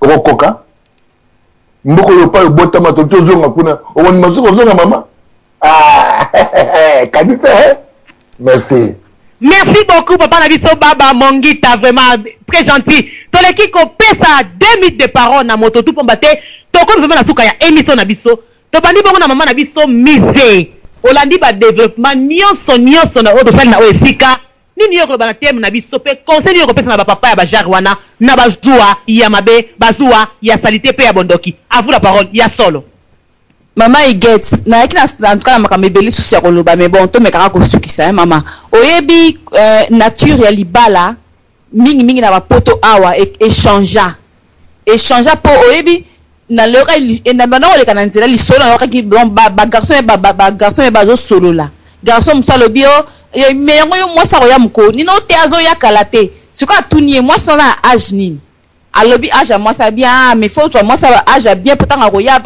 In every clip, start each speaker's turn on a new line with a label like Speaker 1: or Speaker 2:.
Speaker 1: Okokoka? Mboka oyo epai obotama to tozonga kuna, okondima soki ozonga mama? Ah, kanisa eh? Merci.
Speaker 2: Merci beaucoup papa na biso Baba Mongita vraiment très gentil. Toleki kopesa 2 minutes de parole na moto tout pomba te tokomi vraiment na suka ya émission na biso. Tobandi bongo na mama na biso Mise. Olandi ba développement nyonso nyonso na oyo tosali na oyo esika nini yo okoloba na thème na biso pe conseil nini okopesa na ba papa ya ba genre wana na bazuwa ya mabe bazuwa ya salite pe ya bondoki. À vous la parole ya solo.
Speaker 3: Mama Huguette, nayaki na en tout cas na makambo ebele lisusu ya koloba mais bon tomeka kaka kosukisa hein mama. Oyebi euh, nature ya libala mingi mingi na ba poto awa e, echangea. Echangea po oyebi nalokaki na banda koleka na nzela lisolo nayokaki bon ba, ba garçon ba, ba, ba garçon me bazosolola garçon mosusu alobi o oh, me yango yo mwasi akoya mokolo nini o te azoya kala te sikoyo atuni ye mwasi wana na age nini Alobi age ya mwasi ya bien ah mais faut ozwa mwasi ya age ya bien po tango akoya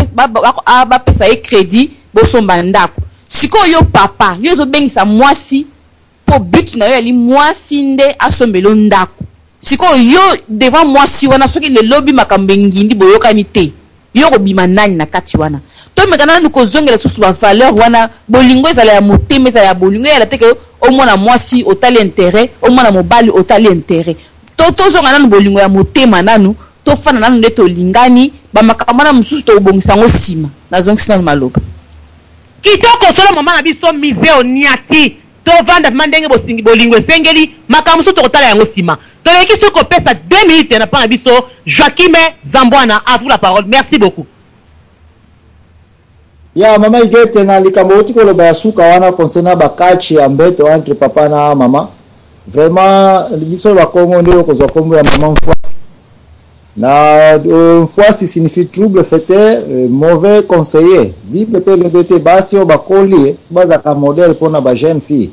Speaker 3: bapesa ye credit bosomba ndaku. Sikoyo yo papa yo ozobengisa mwasi po but na yo ezali mwasi nde asombela yo ndaku. Sikoyo yo devant mwasi wana soki le lobi makambo engindi boyokani te yo okobima nani na kati wana? Tomeka nanu kozongela lisusu ba valeur wana bolingo ezala ya motema ezala ya bolingo eyala te ke omona mwasi otali interet omona mobali otali interet To tozonga nanu bolingo ya motema nanu tofanda nanu nde tolingani ba makambo wana mosusu tokobongisa yango sima. Nazongisi nanu maloba.
Speaker 2: Kitoko solo maman na biso mise oniati tovanda vraiment ndenge bosingi bolingo esengeli makambo mosusu tokotala yango sima toleki soki kopesa 2 minutes na pa na biso Joaquime Zambwana à vous la parole merci beaucoup.
Speaker 4: Ya mama Huguette na likambo owuti koloba ya suka wana concernant ba catch ya mbeto entre papa na mama vraiment biso ba kongo nde okozwa kombo ya mama Mfuasi na euh, Mfuasi signifie trouble faiteur euh, mauvais conseiller. Bible pe elobi ete basi oyo bakoli bazalaka modèle pona ba jeune fille.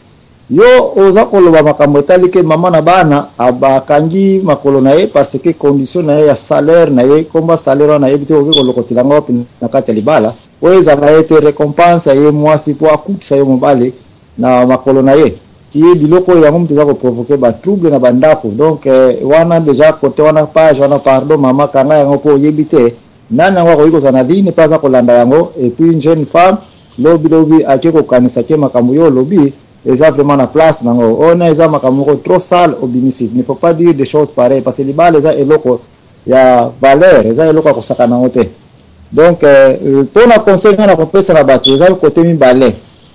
Speaker 4: Yo oza koloba makambo etali ke maman na bana akangi makolo na ye parce que condition na ye ya salaire na ye, kombo ya salaire wana nayebi te okoki kolokotela nga wapi na kati ya libala, po ezala ye te recompense ya ye muasi po akutisa yo mobali na makolo na ye. Ki biloko oyo yango mutu eza ko provoquer ba trouble na ba ndaku donc wana dejà cote wana page wana pardon maman kanga yango po oyebi te nani yango akoki kozala na ligne pe aza kolanda yango et puis une jeune femme Lobi lobi ake kokanisa ke makambo yo olobi eza vraiment na place nango ona eza makambo moko trop sale obimisi ne faut pas dire des choses pareilles parce que libala eza eloko ya valeur eza eloko ya kosakana nango te donc pona conseil nga nakopesa na bato eza kote mibale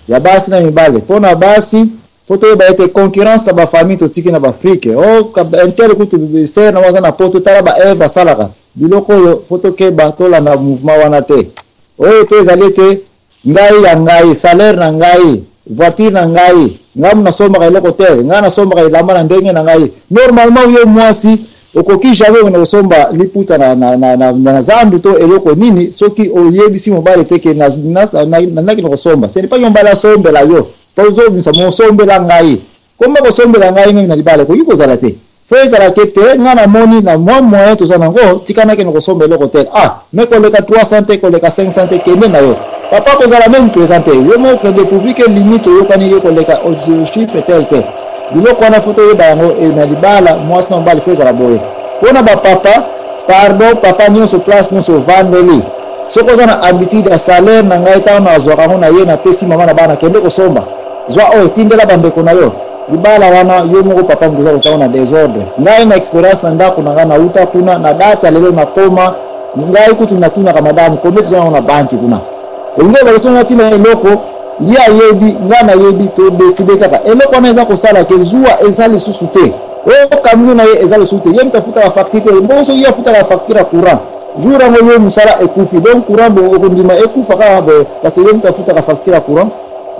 Speaker 4: ya basi na mibale pona basi faut toyeba ete concurrence na ba famille totiki na ba Afrique oh intel kutu sœur na aza na poto tala ba œuvre asalaka biloko oyo faut tokeba tolanda mouvement wana te Oyo pe ezali ete ngai ya ngai, salaire na ngai, voiture na ngai, ngai nasombaka eloko te, ngai nasombaka elamba na ndenge na ngai. Normalement yo mwasi okoki jamais okende kosomba liputa na, na, na, na, na zandu to eloko nini soki oyebisi mobali te ke nakende kosomba. Ce n'est pas que mobali asombela yo, po ozobimisa mosombela ngai. Kombo kosombela ngai meme na libala ekoki kozala te. Faut ezala ke te nga na moni na mwa moyen toza nango tika nakende kosomba eloko tel ah mais koleka 300 te koleka 500 te kende na yo papa kozala meme présent te yo moko kende pourvu que limite oyokani ye koleka chiffre tel te biloko wana faut toyeba yango e na libala mwasi na mobali faut ezala boye pona ba papa pardon papa nyonso place nyonso ovandeli soki oza na habitude ya salaire na ngai ntango nazwaka yango na ye napesi mama na bana kende kosomba zwa oyo tindela bandeko na yo Libala wana yo moko papa mutu oza kotia ngo na desordre. Ngai na experience na ndaku na ngai na wuta kuna na date ya lelo na koma ngai kutu na tunaka madame combien toza nango na banque kuna. Elingi koloba soki na tina eloko ye ayebi ngai na yebi to decide kaka eloko wana eza kosala ke zuwa eza lisusu te. Oyo camion na ye eza lisusu te ye mutu afutaka facture te bongo soki ye afutaka facture ya courant jour yango yo musala ekufi donc courant bo okondima ekufa kaka boye parce que ye mutu afutaka facture ya courant.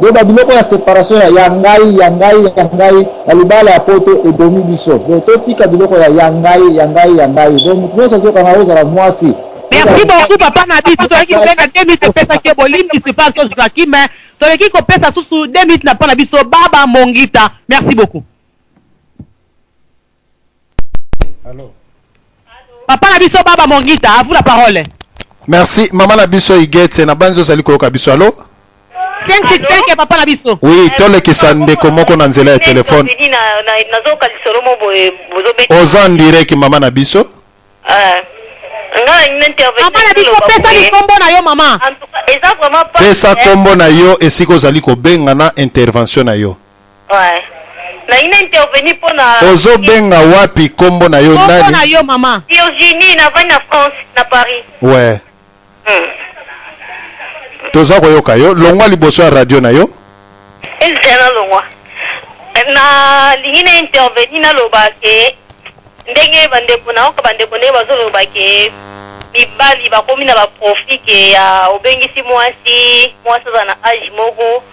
Speaker 4: Donc ba biloko ya separation ya ya ngai ya ngai ya ngai na libala ya poto ebomi biso. Donc totika biloko ya ya ngai ya ngai ya ngai. Donc mutu nionso azokanga ozala muasi.
Speaker 2: Merci beaucoup papa na biso toleki kobenga 2 minutes epesaki yo bolimbisi pa biso Joachim toleki kopesa susu 2 minutes na mpo na biso baba Mongita merci beaucoup.
Speaker 5: Allô.
Speaker 2: Papa na biso baba Mongita, à vous la parole.
Speaker 5: Merci mama na biso Huguette na banzi ozali koyoka biso allo.
Speaker 2: 5 6 5 papa na biso.
Speaker 5: Oui, tolekisa ndeko moko na nzela ya telefone.
Speaker 6: Nazoyoka lisolo mo boye bozobeta.
Speaker 5: Oza en direct mama na biso.
Speaker 6: Ah. Nga nalingi na intervenir.
Speaker 2: Mama na biso, pesa likombo na yo mama.
Speaker 6: En tout cas, eza vraiment pasi.
Speaker 5: Pesa kombo na yo, esika ozali kobenga na intervention na yo.
Speaker 6: Ouais. Nalingi na intervenir pona
Speaker 5: Ozo benga wapi kombo na yo
Speaker 2: Kombo
Speaker 5: nani?
Speaker 2: na yo mama.
Speaker 6: Virginie, navandi na France, na Paris.
Speaker 5: Ouais. Toza koyoka yo, longwa liboso ya radio na yo.
Speaker 6: Ezala nalongwa. Nalingi na intervenir naloba ke ndenge bandeko nayoka bandeko ndenge bazoloba ke mibali bakomi na ba profit ke ya obengisi mwasi, mwasi aza na age moko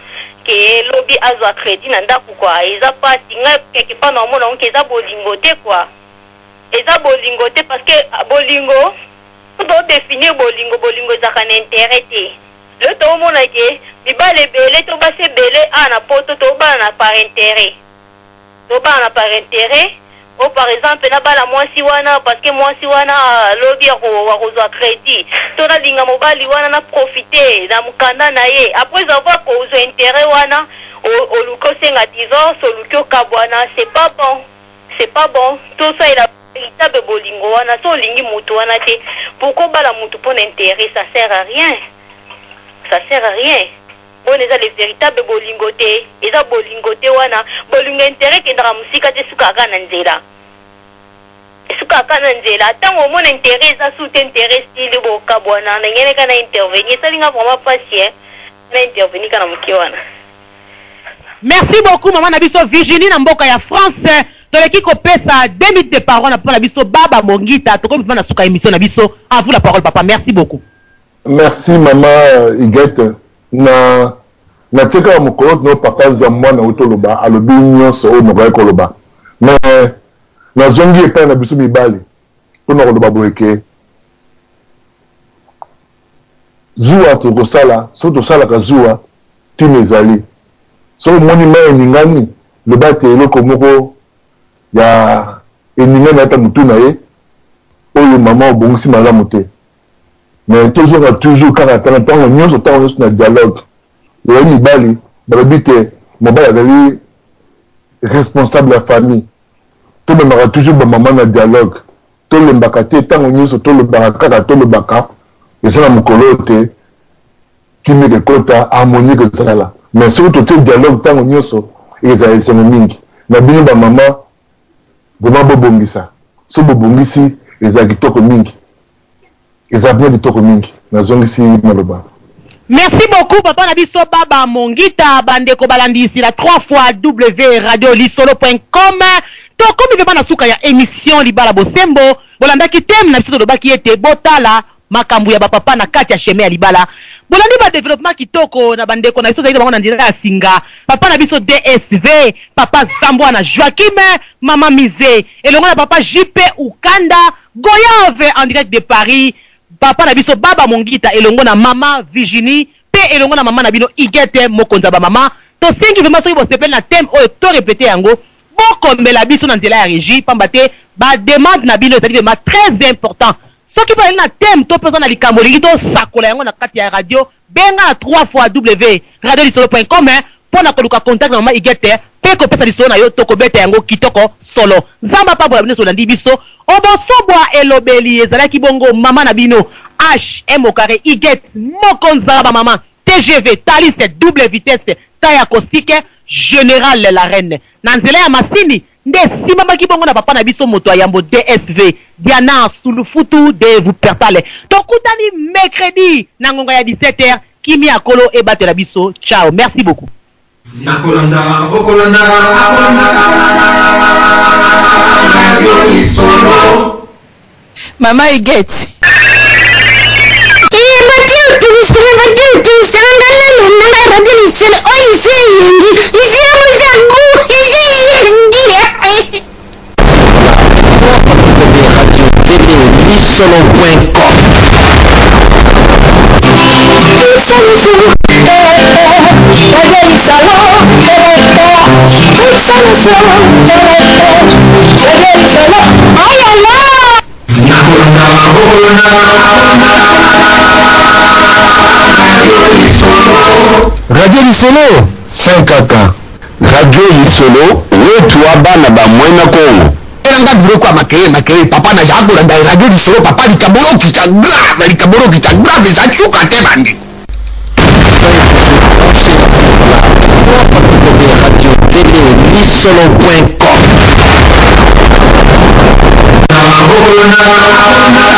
Speaker 6: ke lobi azwa credit na ndaku quoi. Eza pasi ngai quelque part naomona yango ke eza bolingo te quoi. Eza bolingo te parce que bolingo Po to definir bolingo, bolingo ezalaka na interet te. Lelo tozo mona ke mibali ebele to basi ebele awa na poto tozo balana par interet. Tozo balana par interet, oh par exemple na bala mwasi wana parce que mwasi wana lobi ako akozua credit to na linga mobali wana na profiter na mukanda na ye après avoir kozua interet wana oluki osenga divorce, oluki okabwana c'est pas bon, c'est pas bon. Tosalela. Veritable bolingo wana soki olingi mutu wana te pourquoi obala mutu pona interet ça sert à rien ça sert à rien bona eza le veritable bolingo te eza bolingo te wana bolingo ya interet ekendaka musika te esukaka kaka na nzela esukaka kaka na nzela tango omona interet eza su te interet esili bokabwana na ngai kaka na intervenir esali nga vraiment pasi hein na intervenir kaka na moke wana.
Speaker 2: Merci beaucoup maman na biso Virginie na mboka ya France. Toleki kopesa 2 minutes de parole na papa na biso Baba Mongita. Tokomi vraiment na suka émission na biso. À vous la parole papa. Merci beaucoup.
Speaker 1: Merci maman Huguette na natie kaka mokolo no papa Zamwana auti oloba alobi nyonso oyo nakokaki koloba mais nazongi epai na biso mibali mpo na koloba boye ke zuwa tokosala soki tosalaka zuwa Tina ezali, soki omoni mayi eningani, loba ete eloko moko ya eningani ata mutu na ye, oyo mama obongisi malamu te. Mais tozonga toujours kaka tala tango nionso, tango nionso na dialogue. Ezali mibali balobi te mobali azali responsable ya famille. Tomemaka toujours ba mama na dialogue. Tolembaka te, tango nionso tolobaka kaka tolobaka, eza na mokolo oyo te Kimia ekekota, harmonie ekozala. Mais soki totie dialogue tango nioso, ekezala esengo mingi. Na bino ba maman, vraiment bobongisa. Soki bobongisi, ezala kitoko mingi. Ezala penza kitoko mingi. Nazongisi maloba.
Speaker 2: Merci beaucoup papa na biso baba mongita ba ndeko balandi sila 3 fois w radio lisolo point com tokomi vraiment na suka ya emission libala bosembo bolandaki thème na biso tolobaki ete botala Makambu ya ba papa na kati ya chemin ya libala. Bolandi ba developpement kitoko na ba ndeko na biso tozali na bango na nzela ya singa. Papa na biso DSV, papa Zambwana Joachim, maman Mise, elongo na papa JP Ukanda, Goyave en direct de Paris, papa na biso Baba Mongita elongo na maman Virginie pe elongo na maman na bino Huguette mokonzi ya ba maman. Tosengi vraiment soki bosepeli na thème oyo to repeter yango Bokomela biso na nzela ya regie pamba te ba demandes na bino ezali vraiment très important. Soki pe ozali na thème to pe oza na likambo olingi tosakola yango na kati ya radio, benga na www.radiolisolo.com mpo na koluka contact na mama Huguette pe kopesa lisolo na yo, tokobeta yango kitoko solo. Nzambe apambola bino nionso bolandi biso. Obosobwa elobeli ezalaki bongo mama na bino HM au carre Huguette moko nzala ba mama. TGV, Thalys, double vitesse, taille acoustique, general la reine. Na nzela ya masini nde esimbamaki bongo na papa na biso moto ya yambo DSV, Diana Sulufutu de Wuppertal. Tokutani mercredi na ngonga ya 17 heures. Kimia ya Nkolo ebatela biso. Ciao. Merci beaucoup.
Speaker 7: Nakolanda okolanda Radio Lisolo.
Speaker 3: Mama Huguette.
Speaker 8: Radio Lisolo, fin kaka.
Speaker 9: Radio Lisolo, wetu wa bana ba mwena Kongo.
Speaker 8: Tikela nga biloko ya makelele makelele papa na zala kolanda radio lisolo papa likambo lokita grave likambo lokita grave eza suka te bandeko.
Speaker 9: Www.radiotelelisolo.com.